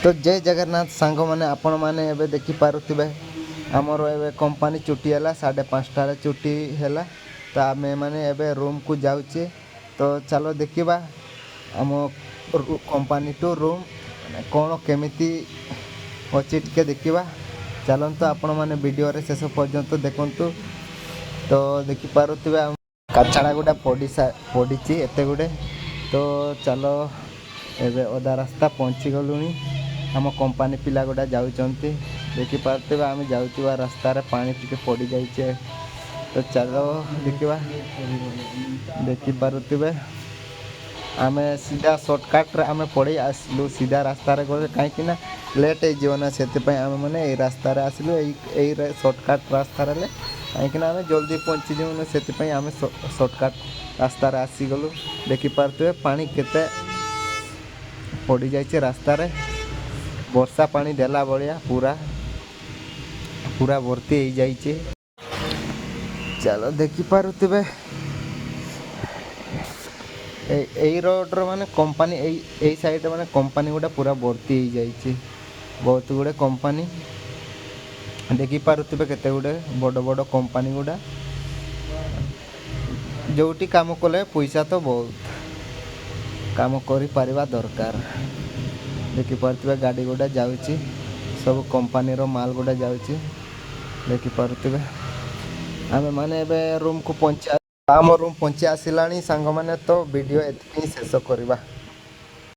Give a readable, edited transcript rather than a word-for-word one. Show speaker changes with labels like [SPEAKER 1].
[SPEAKER 1] ତ ଜୟ ଜଗନ୍ନାଥ ସାଙ୍ଗମାନେ, ଆପଣମାନେ ଏବେ ଦେଖିପାରୁଥିବେ, ଆମର ଏବେ କମ୍ପାନୀ ଛୁଟି ହେଲା। 5:30ରେ ଛୁଟି ହେଲା। ତ ଆମେମାନେ ଏବେ ରୁମ୍କୁ ଯାଉଛେ। ତ ଚାଲ ଦେଖିବା, ଆମ କମ୍ପାନୀ ଟୁ ରୁମ୍ କ'ଣ କେମିତି ଅଛି, ଟିକେ ଦେଖିବା। ଚାଲନ୍ତୁ, ଆପଣମାନେ ଭିଡ଼ିଓରେ ଶେଷ ପର୍ଯ୍ୟନ୍ତ ଦେଖନ୍ତୁ। ତ ଦେଖିପାରୁଥିବେ, ଆମ କଚଡ଼ା ଗୁଡ଼ା ପଡ଼ିଛି ଏତେ ଗୁଡ଼େ। ତ ଚାଲ, ଏବେ ଅଧା ରାସ୍ତା ପହଞ୍ଚିଗଲୁଣି। ଆମ କମ୍ପାନୀ ପିଲା ଗୁଡ଼ା ଯାଉଛନ୍ତି। ଦେଖିପାରୁଥିବେ, ଆମେ ଯାଉଥିବା ରାସ୍ତାରେ ପାଣି ଟିକେ ପଡ଼ିଯାଇଛି। ତ ଚାଲ ଦେଖିବା। ଦେଖିପାରୁଥିବେ, ଆମେ ସିଧା ସର୍ଟକଟ୍ରେ ଆମେ ପଳେଇ ଆସିଲୁ। ସିଧା ରାସ୍ତାରେ ଗଲେ କାହିଁକି ନା ଲେଟ୍ ହେଇଯିବ ନା, ସେଥିପାଇଁ ଆମେ ମାନେ ଏଇ ରାସ୍ତାରେ ଆସିଲୁ। ଏଇ ସର୍ଟକଟ୍ ରାସ୍ତାରେ ହେଲେ କାହିଁକି ନା ଆମେ ଜଲ୍ଦି ପହଞ୍ଚିଯିବୁ ନା, ସେଥିପାଇଁ ଆମେ ସର୍ଟକଟ୍ ରାସ୍ତାରେ ଆସିଗଲୁ। ଦେଖିପାରୁଥିବେ, ପାଣି କେତେ ପଡ଼ିଯାଇଛି ରାସ୍ତାରେ। ବର୍ଷା ପାଣି ଦେଲା ଭଳିଆ ପୁରା ପୁରା ଭର୍ତ୍ତି ହେଇଯାଇଛି। ଚାଲ, ଦେଖିପାରୁଥିବେ, ଏଇ ରୋଡ଼ର ମାନେ କମ୍ପାନୀ ଏଇ ସାଇଡ଼ରେ ମାନେ କମ୍ପାନୀ ଗୁଡ଼ା ପୁରା ଭର୍ତ୍ତି ହେଇଯାଇଛି। ବହୁତ ଗୁଡ଼େ କମ୍ପାନୀ ଦେଖିପାରୁଥିବେ, କେତେ ଗୁଡ଼େ ବଡ଼ ବଡ଼ କମ୍ପାନୀ ଗୁଡ଼ା। ଯୋଉଠି କାମ କଲେ ପଇସା ତ ବହୁତ, କାମ କରିପାରିବା ଦରକାର। ଦେଖିପାରୁଥିବେ, ଗାଡ଼ି ଗୁଡ଼ା ଯାଉଛି, ସବୁ କମ୍ପାନୀର ମାଲ ଗୁଡ଼ା ଯାଉଛି। ଦେଖିପାରୁଥିବେ, ଆମେମାନେ ଏବେ ରୁମ୍କୁ ପହଞ୍ଚି, ଆମ ରୁମ୍ ପହଞ୍ଚି ଆସିଲାଣି ସାଙ୍ଗମାନେ। ତ ଭିଡ଼ିଓ ଏତିକି ହିଁ ଶେଷ କରିବା।